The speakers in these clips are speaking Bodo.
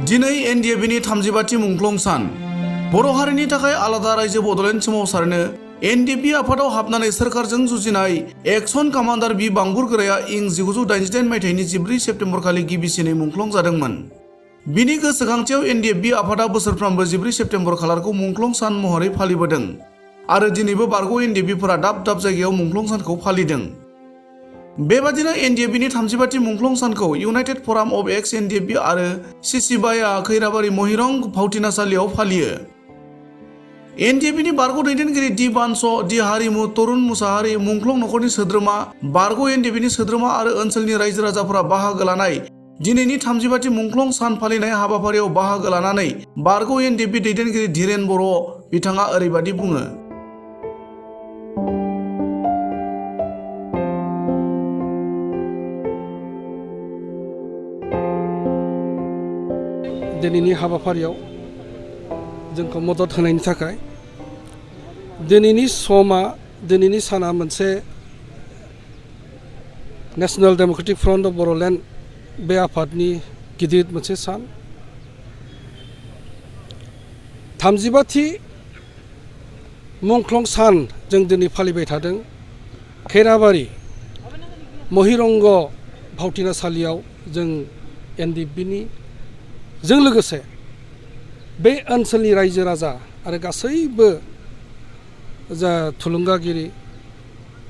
दिनै NDFBनि 35थि मुंख्लं सान बर' हारिनि थाखाय आलादा रायजो बड'लेण्ड सोमावसारनो NDFB आफादाव हाबनानै सोरखारजों जुजिनाय एक्सन कामान्डार बि बांबुरगोराया इं 1988 मायथाइनि 14 सेप्तेम्बर खालि गिबिसिनै मुंख्लं जादोंमोन। बिनि गोसोखांथियाव NDFB आफादा बोसोरफ्रोमबो 14 सेप्तेम्बर खालारखौ मुंख्लं सान महरै फालिबोदों आरो दिनैबो बारग' NDFBफोरा दाब दाब जायगायाव मुंख्लं सानखौ फालिदों। बेबादिनो NDFBनि 35थि मुंख्लं सानखौ इउनाइटेड फराम अफ एक्स NDFB आरो CCBIआ खैराबारि महिरं भावथिनासालियाव फालियो। NDFBनि बारग' दैदेनगिरि दि बानस, दि हारिमु तरुन मुसाहारि, मुंख्लं नखरनि सोद्रोमा, बारग' NDFBनि सोद्रोमा आरो ओनसोलनि रायजो राजाफोरा बाहागो लानाय दिनैनि 35थि मुंख्लं सान फालिनाय हाबाफारियाव बाहागो लानानै बारग' NDFB दैदेनगिरि धीरेन बर' बिथाङा ओरैबादि बुङो। दिनैनि हाबाफारियाव जोंखौ मदद होनायनि थाखाय दिनैनि साना मोनसे नेशनेल डेम'क्रेटिक फ्रन्ट अफ बर'लेण्ड बे आफादनि गिदिर मोनसे सान। 35थि मुंख्लं सान जों दिनै फालिबाय थादों। खैराबारि महिरंग भावथिनासालियाव जों NDFBनि जों लोगोसे बे ओनसोलनि रायजो राजा आरो गासैबो जा थुलुंगागिरि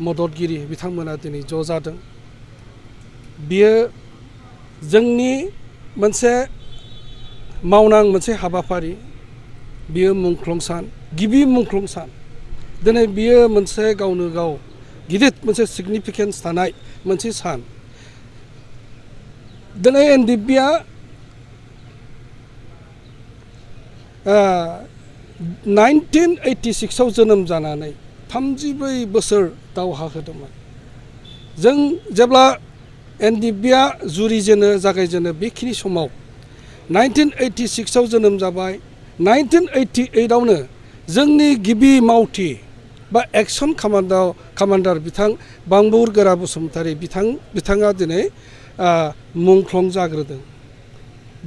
मददगिरि बिथांमोना दिनै ज' जादों। बियो जोंनि मोनसे मावनां मोनसे हाबाफारि। बियो मुंख्लं सान, गिबि मुंख्लं सान। दिनै बियो मोनसे गावनो गाव गिदिर मोनसे सिगनिफिकेन्स थानाय मोनसे सान। दिनै NDFBआ 1986 जोनोम जानानै 34 बोसोर दावहा होदोंमोन। जों जेब्ला NDFBआ जागायजेनो बेखिनि समाव 1986 जोनोम जाबाय। 1988आवनो जोंनि गिबि मावथि बा एक्सन कामान्डार बिथां बांबुरगोरा बसुमतारी बिथाङा दिनै मुंख्लं जाग्रोदों।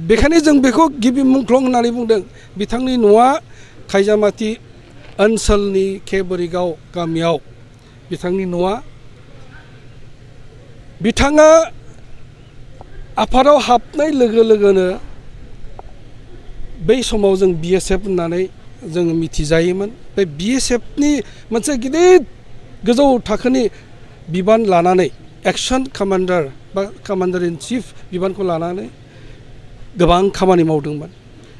बेखायनो जों बेखौ गिबि मुंख्लं होननानै बुंदों। बिथांनि न'आ खायजामाथि ओनसोलनि केबरिगाव गामियाव बिथांनि न'आ। बिथाङा आफादाव हाबनाय लोगो लोगोनो बै समाव जों BSF होननानै जोङो मिथिजायोमोन। बे BSFनि मोनसे गिदिर गोजौ थाखोनि बिबान लानानै एक्सन कामान्डार बा कामान्डार इन चिफ बिबानखौ लानानै गोबां खामानि मावदोंमोन।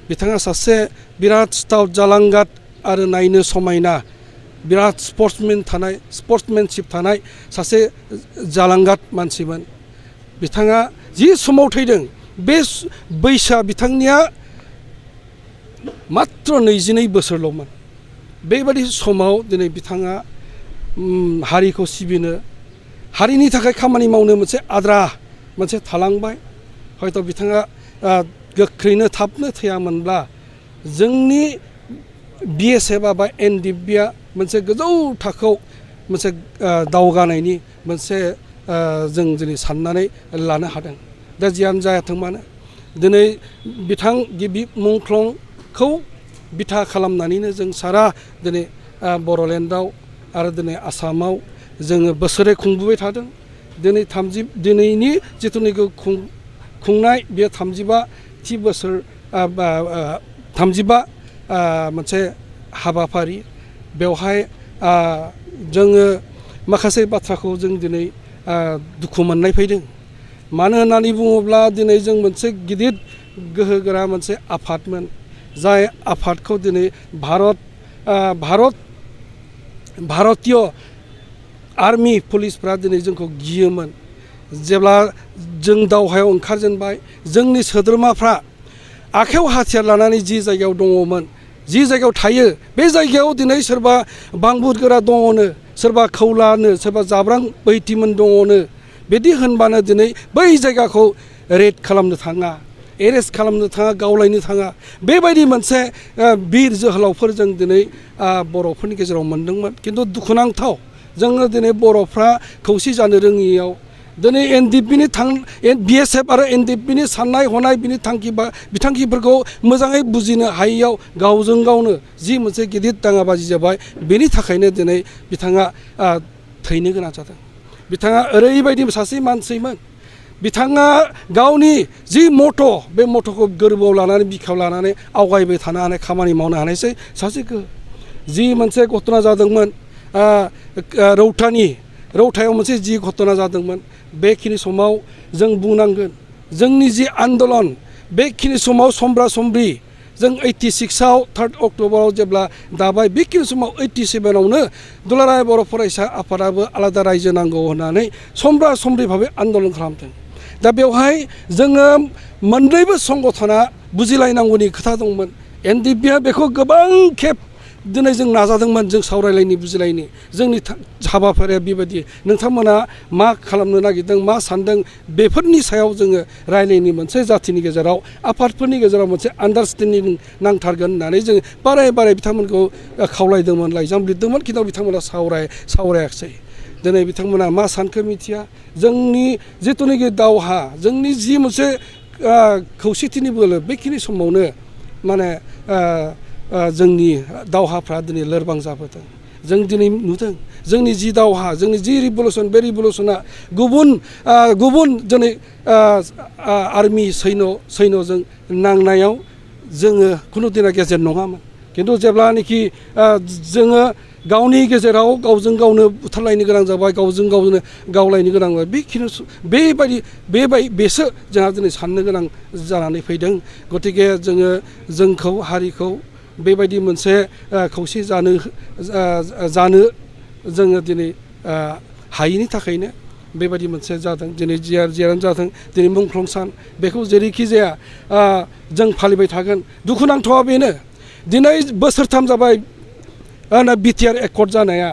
बिथाङा सासे बिराद स्टाउट जालांगाद आरो नायनो समायना बिराद स्पर्ट्समेनशिप थानाय सासे जालांगाद मानसिमोन। बिथाङा जि समाव थैदों बे बैसोआ बिथांनिया मात्र 22 बोसोरल'मोन। बेबादि समाव दिनै बिथाङा हारिखौ सिबिनो, हारिनि थाखाय खामानि मावनो मोनसे आद्रा मोनसे थालांबाय। हयथ' बिथाङा गोख्रैनो थाबनो थैयामोनब्ला जोंनि BSF बा NDFBआ मोनसे गोजौ थाखोआव मोनसे दावगानायनि मोनसे जों दिनै साननानै लानो हादों। दा जियानो जायाथों मानो दिनै बिथां गिबि मुंख्लंखौ बिथा खालामनानैनो जों सारा दिनै बर'लेण्डआव आरो दिनै आसामाव जोङो बोसोरै खुंबोबाय थादों। दिनैनि जिथुनिखि खुंनाय बेयो 35 बोसोर 35 मोनसे हाबाफारि। बेवहाय जोङो माखासे बाथ्राखौ जों दिनै दुखु मोननाय फैदों। मानो होननानै बुङोब्ला दिनै जों मोनसे गिदिर गोहोगोरा मोनसे आफादमोन। जाय आफादखौ दिनै भारतीय आर्मि पुलिसफ्रा दिनै जोंखौ गियोमोन। जेब्ला जों दावहायाव ओंखारजेनबाय जोंनि सोद्रोमाफ्रा आखायाव हाथियार लानानै जि जायगायाव दङमोन, जि जायगायाव थायो, बे जायगायाव दिनै सोरबा बांबुरगोरा दङनो, सोरबा खौलानो, सोरबा जाब्रां बैतिमोन दङनो बिदि होनबानो दिनै बै जायगाखौ रेड खालामनो थाङा, एरेस्ट खालामनो थाङा, गावलायनो थाङा। बेबायदि मोनसे बिर जोहोलावफोर जों दिनै बर'फोरनि गेजेराव मोनदोंमोन। खिन्थु दुखुनांथाव जोङो दिनै बर'फ्रा खौसे जानो रोङियाव दिनै एनडिएफबिनि बिएसएफ आरो एनडिएफबिनि साननाय हनाय बिनि बिथांखिफोरखौ मोजाङै बुजिनो हायैयाव गावजों गावनो जि मोनसे गिदिर दाङाबाजि जाबाय बेनि थाखायनो दिनै बिथाङा थैनो गोनां जादों। बिथाङा ओरैबायदि सासे मानसिमोन बिथाङा गावनि जि मट' बे मट'खौ गोरबोआव लानानै बिखायाव लानानै आवगायबाय थानो हानाय खामानि मावनो हानायसै सासे जि मोनसे घटना जादोंमोन रौतायाव मोनसे जि घटना जादोंमोन बेखिनि समाव जों बुंनांगोन जोंनि जि आन्दलन बेखिनि समाव समब्रा समब्रि जों 86आव 3 अक्ट'बराव जेब्ला दाबाय बेखिनि समाव 87आवनो दुलाराय बर' फरायसा आफादाबो आलादा रायजो नांगौ होननानै समब्रा समब्रि भाबै आन्दलन खालामदों। दा बेवहाय जोङो मोननैबो संगठना बुजिलायनांगौनि खोथा दंमोन। एनडिएफबिआ बेखौ गोबां खेब दिनै जों नाजादोंमोन जों सावरायलायनि बुजिलायनि जोंनि हाबाफारिया बेबायदि नोंथांमोना मा खालामनो नागिरदों मा सानदों बेफोरनि सायाव जोङो रायलायनि मोनसे जाथिनि गेजेराव आफादफोरनि गेजेराव मोनसे आन्डारस्टेन्डिं नांथारगोन होननानै जोङो बारे बिथांमोनखौ खावलायदोंमोन लाइजाम लिरदोंमोन खिन्थु बिथांमोना सावरायाखिसै। दिनै बिथांमोना मा सानखो मिथिया जोंनि जिथुनाखि दावहा जोंनि जि मोनसे खौसेथिनि बोलो बेखिनि समावनो माने जोंनि दावहाफ्रा दिनै लोरबां जाबोदों। जों दिनै नुदों जोंनि जि दावहा जोंनि जि रिभलुसन बे रिभलुसना गुबुन दिनै आर्मि सैन्यजों नांनायाव जोङो खुनु दिना गेजेर नङामोन। खिन्थु जेब्लानाखि जोङो गावनि गेजेराव गावजों गावनो बुथारलायनो गोनां जाबाय गावजों गावनो गावलायनो गोनां जाबाय बेसो जोंहा दिनै साननो गोनां जानानै फैदों। गतिके जोंखौ हारिखौ बेबायदि मोनसे खौसे जानो जोङो दिनै हायैनि थाखायनो बेबायदि मोनसे जादों। दिनै जियानो जाथों दिनै मुंख्लं सान बेखौ जेरैखि जाया जों फालिबाय थागोन। दुखुनांथावा बेनो दिनै बोसोरथाम जाबाय बिटिआर एकर्ड जानाया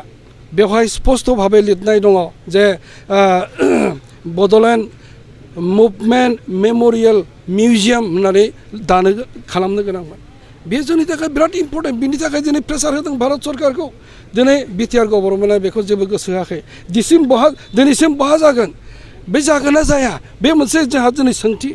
बेवहाय स्पस्ट' भाबै लिरनाय दङ जे बड'लेण्ड मुभमेन्ट मेम'रियेल मिउजियाम होननानै खालामनो गोनांमोन। बे जोंनि थाखाय बिराद इम्परटेन्ट बिनि थाखाय दिनै प्रेसार होदों भारत सरकारखौ। दिनै बिटिआर गभर्नमेन्टआ बेखौ जेबो गोसो होआखै। दिनैसिम बहा जागोन बे जागोन ना जाया बे मोनसे जोंहा दिनै सोंथि